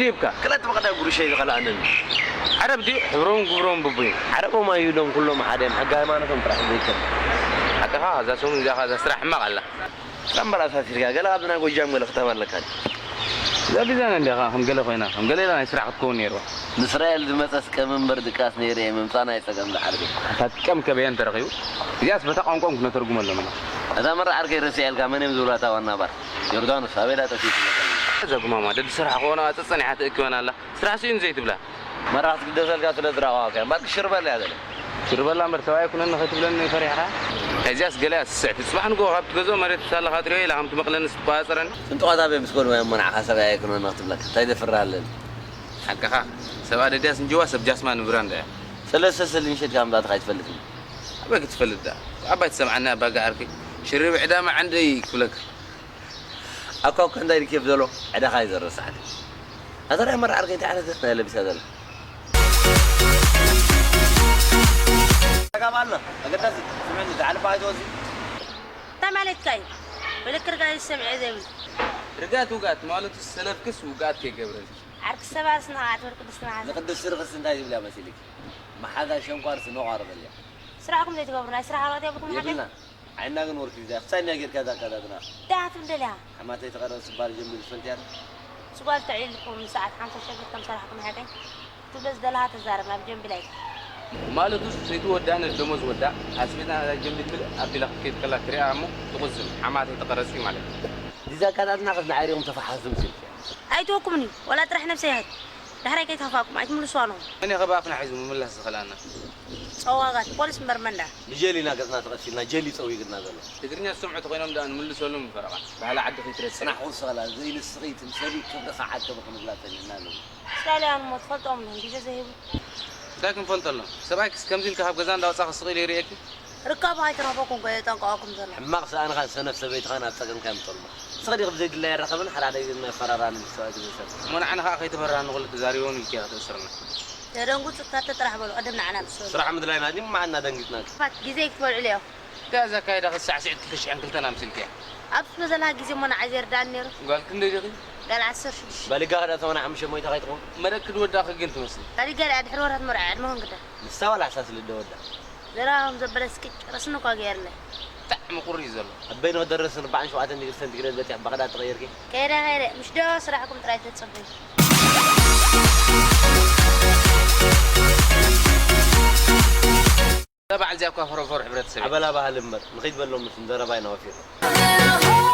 ድዩብካ? ክለት ብቐዳ ጉርሸይ ዝኸልኣንን። ዓረብ ድዩ? ሕብሮም ግብሮም ብቡይ። ዓረቦም ኣዩሎም ኩሎም ሓደ እዮም። ሕጊ ሃይማኖቶም ጥራሕ ዘይከም። ሓቅኻ፣ እዛ ሰሙን እዚኣ እዛ ስራሕ ሕማቕ ኣላ። ስራሕ እምበር ኣሳሲርካ፣ ገለ ካብዚ ናይ ጎጃም ገለ ክተብ ኣለካ። እዛ ቢዛና እንዲኻ ከም ገለ ኮይና፣ ከም ገለ ኢላ ናይ ስራሕ ክትከውን ነይርዋ። ንእስራኤል ዝመጸስ ቀም እምበር ድቃስ ነይሩ እየ፣ ምምጻና ኣይጸገም ዝዓርቢ። ኣታ ቀም ከበየን ተረኺቡ? እዚኣስ በታ ቋንቋኦም ክነተርጉመሎም ኢና። እታ መራ ዓርከይ ረሲዐልካ፣ መን እዮም ዝብላ እታ ዋና ባር? ዮርዳኖስ፣ ኣበይ ዳ ጠፊኡ ትመስለኒ? እዛ ጉማማ፣ ደዲ ስራሕ ክኾና፣ ኣጸጸኒሓ ትእክበና ኣላ። ስራሕ ስኢኑ ዘይትብላ። መራ ክትግደሰልካ ስለ ዝረኣኹካ እያ። እምበር ክሽርበላ እያ ዘለ። ሽርበላ እምበር ሰብኣይ ኩነኒ ከይትብለኒ ፈሪሕኻ? እዚኣስ ገለ እያ ትስዕቲ። ጽባሕ ንግሆ ካብ ትገዝኦ መሬት ሳላ ካጥርዮ ኢላ ከም ትመቕለኒ ስትቆጻጸረኒ። ስንጥቋት ኣበይ ምስ ጎድባዮም እሞ ንዓኻ ሰብኣይ ኣይኩነኒ ክትብለካ። እንታይ ዘፍርሃለኒ? ሓቅኻ። ሰብ ኣደድያስ እንጅዋ ሰብ ጃስማ ንብራንዳ እያ። ሰለስተ ሰሊን ሸጥካ ምምጻእካ ኣይትፈልጥን። ኣበይ ክትፈልጥ ደኣ? ኣባይ ትሰምዓኒ ኣባ ገዓርከይ። ሽርብ ዕዳ መዓንደይ ክብለካ። ኣኳ እኳ እንታይ ርኬብ ዘሎ ዕዳኻ እዩ ዘረሳዕኒ። ኣታ ናይ መርዓ ዓርከይ እንታይ ዓይነት ዘፍና ለቢሳ ዘላ? ተጋባልና። ኣገዳሲ ስምዕኒ፣ ዝዓለባ ኣይትወዚ። እንታይ ማለትካ እዩ? ብልክ ርጋይ ዝሰምዐ ዘይብሉ። ርጋት ውጋት ማለቱ ሰነፍክስ ውጋት ከይገብረልኪ። ዓርኪ ሰባት ንዓት ወርቂ ቅድስቲ መሓዛ። ንቅድስቲ ርክስ እንታይ ዝብላ መሲልኪ? መሓዛ ሸንኳር ስኖቋር በልያ። ስራሕኩም ዘይትገብሩ፣ ናይ ስራሕ ሃልዋት የብልኩም ሓቀይ? የብልና። ዓይና ግን ወርቂ ግዜ ክሳይ ናይ ጌርካ እዛ ኣካታትና። ደኣ ትብል ደልያ? ሓማተይ ተቐረጽ ስባል ጀሚሩ ዝፈልጥያ ዶ? ስጓል ተዕሊልኩም ሰዓት ሓምሳ ሸግር ከም ሰራሕኩም ሓቀይ? ትብሎ ዝደለኻ ተዛረብ፣ ናብ ጀምቢል ኣይትሂድ። ማለቱስ ሰይቲ ወዳ ነዚ ደሞዝ ወዳ ኣስቤዛ ናዛ ጀምቢል ምልእ ኣቢላ ክትከይድ ከላ ትሪኣ እሞ ትቑዝም፣ ሓማተይ ተቐረጽ እዩ ማለት እዩ። እዚ ኣካታትና ከስ ንዓይሪኹም ተፈሓሱ ምስልኪ። ኣይትወኩምኒ፣ ወላ ጥራሕ ነብሰይ ይሃድ። ዳሕራይ ከይተኸፋእኩም ኣይትምልስዋ ኣለኹም። መን ኢኸ ብኣፍና ሒዙ ምምላስ ዝኸልኣና? ጸዋጋት ፖሊስ እምበር መንዳ። ንጀሊና ገጽና ተቐሲልና ጀሊ ጸዊግና ዘሎ። ትግርኛ ዝሰምዑ ተኾይኖም ደኣ ንምልሰሎም ፈረቓ። ባህሊ ዓዲ ከይትረስዕ። ጽናሕ ወሰኸላ ዘይንስኺ ትምሰሊ ክብርኻ ዓከበ ክንብላ ጸኒሕና ኣለና። እስራኤላውያን እሞ ትፈልጦም ኣለኹም ግዜ ዘይህቡ። እንታይ ክንፈልጠሎም? ሰብኣይክስ ከምዚ ኢልካ ካብ ገዛ እንዳወጻኻ ስቕ ኢሉ ይርእየኪ? ርካብ ኣይተረኽበኩም እኮ የጠንቀቐኩም ዘሎ። ሕማቕ ሰኣንኻን ሰነፍ ሰበይትኻን ኣብ ጸገምካ የምጠልሞ። ንስኺ ዲኺ ብዘይድላይ ኣራኸብን ሓዳሓደ ግዜ የፈራራንን ሰብኣይ ግዜ ሰብ። እሞ ንዓና ኸኣ ከይተፈራህኒ ኩሉ ተዛሪቦም ኢልኪ ኢኻ ተእስርና። ተደንጉጽ እታ ተጥራሕ በሉ፣ ቅድም ንዓና ንሱ። ስራሕ ምድላይና ድዩ መዓና ደንጊጽናኪ? ፋት ግዜ ክትበልዕሉ ኢኹም። እንታይ እዛ ኣካይዳ ክሳዕ ስዒድ ክልተ ሽሕን ክልተን ኣምሲልኪያ? ኣብ ትብሎ ዘለኻ ግዜ እሞ ንዓይ ዘይርዳእኒ ነይሩ። ጓል ክንደይ ዲኺ? ጓል ዓሰርተ ሽዱሽተ። ባሊጋ ኸዳ ሰማንያ ሓሙሽተ ሞይታ ከይትኸውን? መደብ ክድወዳ ክግን ትመስል። ባሊጋ ድኣ ድሕሪ ወራት መርዓ ዕድመ ኾንክዳ። ንሳ ዋላ ሕሳስ ልደ ወዳ። ዘረባኹም ዘበለ ስኪ ጨረስኒ እኳ ገይርለ። ብጣዕሚ ቁሪ እዩ ዘሎ። ኣበይ ንኽደረስን ኣርባዓን ሸውዓተን ዲግሪ ሰንቲግሬድ በጺሕ ባቕዳድ ተቐይርኪ? ከይደ ከይደ፣ ምሽ ዶ ስራሕኩም ጥራይ ተጸበዩ። እዛ በዓል እዚኣ እኳ ፈረፈር ሕብረተሰብ እያ። ኣበላ ባህሊ እምበር፣ ንኺድ በሎም ምስም ዘረባ ኢና ወፊርና።